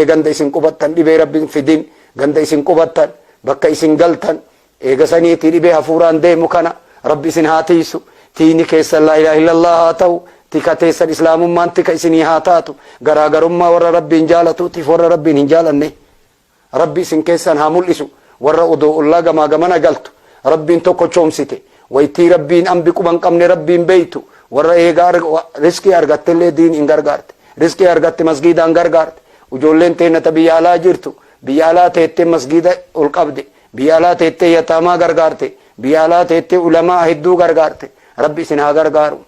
Ammallee ganda isin qubattan dhibee Rabbiin fidin, ganda isin qubattan, bakka isin galtan, eega saniitii dhibee hafuuraan deemu kana Rabbi isin haa tiiysu. Tiiyni keessan laa ilaaha illallah haa ta'u. Tika teessan islaamummaan tika isinii haa taatu. Garaagarummaa warra Rabbiin jaalatuutiif warra Rabbiin hin jaalannee. Rabbi isin keessaan haa mul'isu. Warra odoo ollaa gamaa gamana galtu Rabbiin tokkochoomsite. Waytii Rabbiin ambi quba hin qabne Rabbiin beeytu. Warra eega rizqii argattellee diin hin gargaarte. Rizqii argatte masgiidaan gargaarte. Ujoolleen teenna ta biyya alaa jirtu biyya alaa teettee masgiida ol qabde. Biyya alaa teettee yataamaa gargaarte. Biyya alaa teettee ulamaa hedduu gargaarte. Rabbi isin haa gargaaru.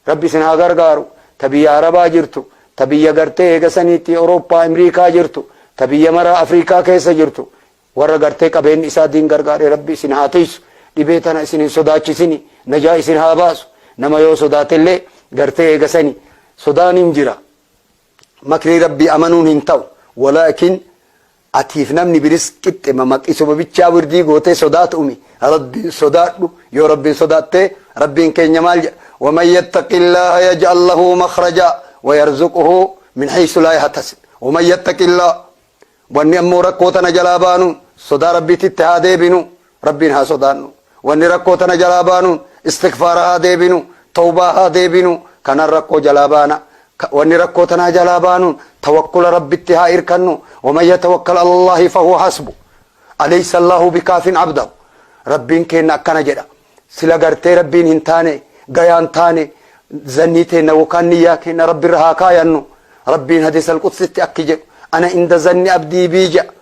Rabbi isin haa gargaaru. Ta biyya Arabaa jirtu, ta biyya gartee eega saniitti Awurooppaa, Amriikaa jirtu, ta biyya maraa Afriikaa keessa jirtu, warra gartee qabeenni isaa diin gargaare Rabbi isin haa tiysu. Dhibee tana isin hin sodaachisini, najaa isin haa baasu. Nama yoo sodaatellee gartee eega sani sodaan hin jira. Makrii Rabbii amanuun hin ta'u. Walaakin Atiif namni biris qixxema maqisuma bichaa wirdii gootee sodaatu'mi Rabbiin sodaadhu yoo Rabbiin sodaattee Rabbiin keenya maal jedha waman yattaqillaaha yaj'al lahu makhrajaa wayarzuquhu min haysu laa yahtasib waman yattaqillaa wanni ammoo rakkoo tana jalaa baanuun sodaa Rabbiititti haa deebinu Rabbiin haa sodaannu wanni rakkoo tana jalaa baanuun istigfaara haa deebinu tawbaa haa deebinu kanaan rakkoo jalaa baana Wanni rakkoo tanaa jalaa baanuun tawakkula Rabbitti haa irkannu. Waman yatawakkal alallaahi fahuwa hasbu. Alaysa Allaahu bikaafin abdahu. Rabbiin keenna akkana jedha. Sila gartee Rabbiin hin taane, gayaan taane, zannii teenna yookaan niyyaa keenna Rabbirra haa kaayannu. Rabbiin hadiisal qudsitti akki jedhu. Ana inda zanni abdii bii jedha.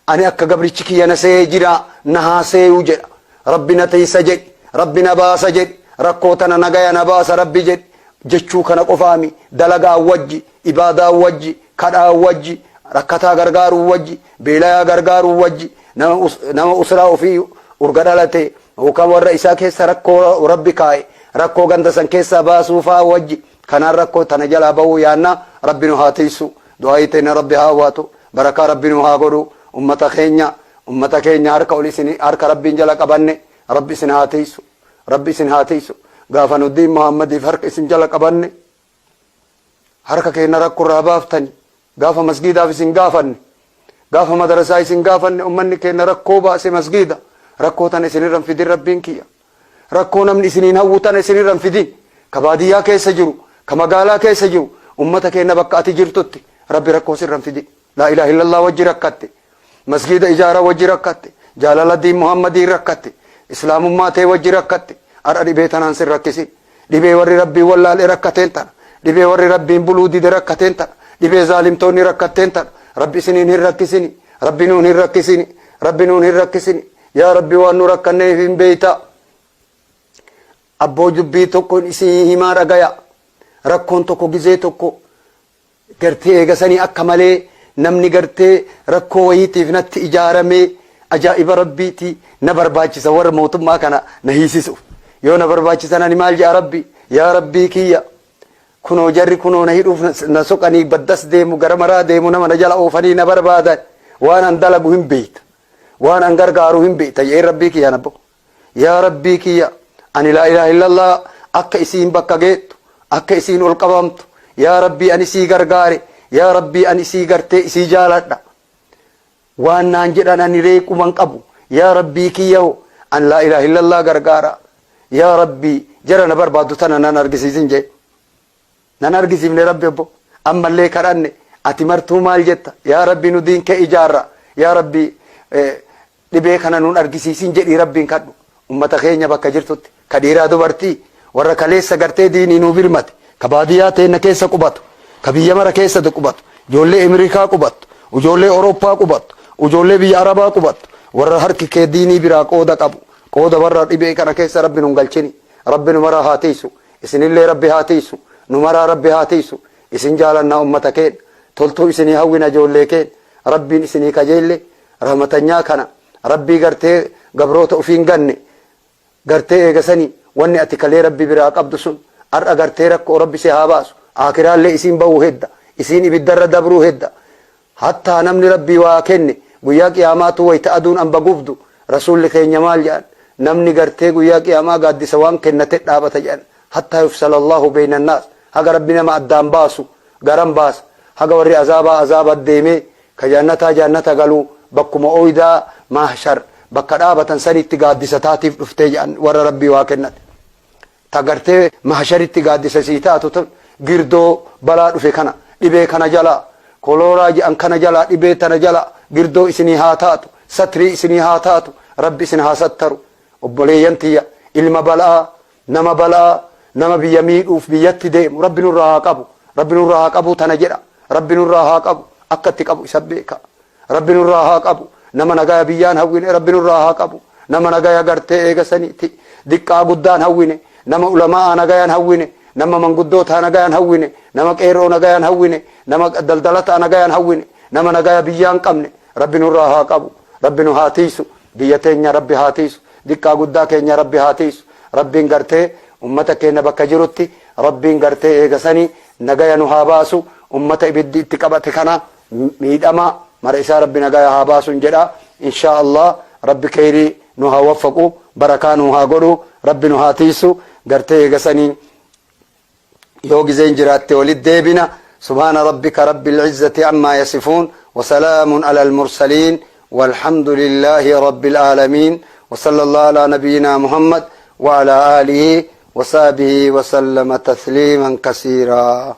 Ani akka gabrichi kiyya na se'ee jira na haa seeyu jedha. Rabbi na tiysa jedhi, Rabbi na baasa jedhi, rakkoo tana nagaya na baasa Rabbi jedhi jechuu kana qofaami dalagaan wajji, ibaadaan wajji, kadhaan wajji, rakkataa gargaaruu wajji, beelayaa gargaaruu wajji, nama usraa ofii urga dhalate yookaan warra isaa keessa rakkoo Rabbi kaaye rakkoo ganda san keessaa baasuu faa wajji kanaan rakkoo tana jalaa bahuu yaanna. Rabbi nu haa tiysu, du'aayii teenya Rabbi haa awwaatu. Barakaa Rabbi nuu haa godhu. Ummata keenya ummata keenya harka ol isin harka Rabbiin jala qabanne Rabbi isin haa tiysu. Rabbi isin haa tiysu. Gaafa nu diin Muhammadiif harka isin jala qabanne harka keenya rakko irraa baaftani. Gaafa masgiidaaf isin gaafanne gaafa madarasaa isin gaafanne ummanni keenya rakkoo baase masgiida rakkoo tana isinirra hin fidin Rabbiin kiyya. Rakkoo namni isiniin hawwu tana isinirra hin fidin. Ka baadiyyaa keessa jiru, ka magaalaa keessa jiru, ummata keenna bakka ati jirtutti Rabbi rakkoo sirra hin fidin. Laa ilaaha illallah wajji rakkatte. Masgiida ijaara wajji rakkatte. Jaalala diin Muhammadiin rakkatte. Islaamummaa tee wajji rakkatte. Har'a dhibee tanaan sin rakkisin. Dhibee warri Rabbiin wallaale rakkateen tana. Dhibee warri Rabbiin buluu dide rakkateen tana. Dhibee zaalimtoonni rakkatteen tana. Rabbi isiniin hin rakkisini. Rabbi nuun hin rakkisini. Rabbi nuun hin rakkisini. Yaa Rabbi waan nu rakkanneef hin beeyta. Abboo dubbii tokko isinii himaa dhagaya. Rakkoon tokko gizee tokko gartee eegasanii akka malee namni gartee rakkoo wayiitiif natti ijaaramee ajaa'iba Rabbiiti na barbaachisa warra mootummaa kana na hiisisuuf. Yoo na barbaachisan ani maal jedha Rabbi yaa Rabbii kiyya kunoo jarri kunoo na hidhuuf na soqanii baddas deemu gara maraa deemu nama na jala oofanii na barbaadan waan an dalagu hin beeyta. Waan an gargaaru hin beekta jedheen Rabbii kiyyaan abbo. Yaa Rabbii kiyya ani laa ilaaha illallah akka isiin bakka geettu akka isiin ol qabamtu yaa Rabbii ani sii gargaare yaa Rabbii ani isii gartee isii jaaladha. Waan naan jedhan ani ree quban qabu yaa Rabbii kiyya ho an laa ilaaha illallah gargaara yaa Rabbii jara na barbaaddu tana nan argisiisin jee. Nan argisiifne Rabbi obbo. Ammallee kadhanne ati martuu maal jetta yaa Rabbi nu diin kee ijaarra yaa Rabbi dhibee kana nun argisiisin jedhii Rabbiin kadhu. Ummata keenya bakka jirtutti ka dhiiraa dubartii warra kaleessa gartee diinii nuu birmate ka baadiyyaa teenna keessa qubatu ka biyya mara keessa qubatu ijoollee Emirikaa qubattu ijoollee Orooppaa qubattu ijoollee biyya Arabaa qubattu warra harki kee diinii biraa qooda qabu qooda warra dhibee kana keessa Rabbi nun galchini Rabbi nu maraa haa tiisu. Isinillee Rabbi haa tiysu. Nu maraa Rabbi haa tiysu. Isin jaalannaa ummata keenna. Toltuu isinii hawwina ijoollee keenna. Rabbiin isinii kajeelle rahmatanyaa kana Rabbii gartee gabroota ufii hin ganne gartee eega sanii wanni ati kalee Rabbi biraa qabdu sun ar'a gartee rakkoo Rabbi si haa baasu. Aakiraallee isiin bahuu hedda. Isiin ibiddarra dabruu hedda. Hattaa namni Rabbii waa kenne guyyaa qiyaamaatuu wayta aduun amba gubdu Rasuulli keenya maal jedhan namni gartee guyyaa qiyaamaa gaaddisa waan kennate dhaabata jedhan hattaa yufsalallaahu beynannaas haga Rabbi nama addaan baasu garan baasa Haga warri azaabaa azaaba deemee ka jannataa jannata galu, bakkuma ooydaa mahshar bakka dhaabatan sanitti gaaddisa taatiif dhuftee jedhan warra Rabbii waa kennate. Ta gartee mahsharitti gaaddisa sii taatu tun girdoo balaa dhufe kana, dhibee kana jalaa, kolooraa jedhan kana jalaa, dhibee tana jalaa girdoo isinii haa taatu, satrii isinii haa taatu, Rabbi isin haa sattaru. Obboleeyyan tiyya, ilma balaa, nama balaa, nama biyya miidhuuf biyyatti deemu Rabbi nurraa haa qabu. Rabbi nurraa haa qabu tana jedha. Rabbi nurraa haa qabu. Akka itti qabu isa beeka. Rabbi nurraa haa qabu. Nama nagaya biyyaan hawwine Rabbi nurraa haa qabu. Nama nagaya gartee eega saniiti diqqaa guddaan hawwine, nama ulamaa nagayaan hawwine, nama manguddootaa nagayaan hawwine, nama qeerroo nagayaan hawwine, nama daldalataa nagayaan hawwine, nama nagaya biyyaan qabne Rabbi nurraa haa qabu. Rabbi nu haa tiisu. Biyya teenya Rabbi haa tiisu. Diqqaa guddaa keenya Rabbi haa tiisu. Rabbiin gartee ummata keenya bakka jirutti Rabbiin gartee eega sanii nagaya nu haa baasu. Ummata ibiddi itti qabate kana miidhama mara isaa Rabbi nagaya haa baasun jedha. Inshaa Allah Rabbi kheyrii nu haa waffaqu, barakaa nu haa godhu, Rabbi nu haa tiisu. Gartee eega sanii yoo gizeen jiraatte walit deebina. Subhaana rabbika rabbil izzati ammaa yasifuun, wasalaamun alal mursaliin, walhamdulillaahi rabbil aalamiin, wa sallallahu alaa nabiyyinaa Muhammad wa alaa aalihi wa sahbihi wa sallama tasliiman kasiiraa.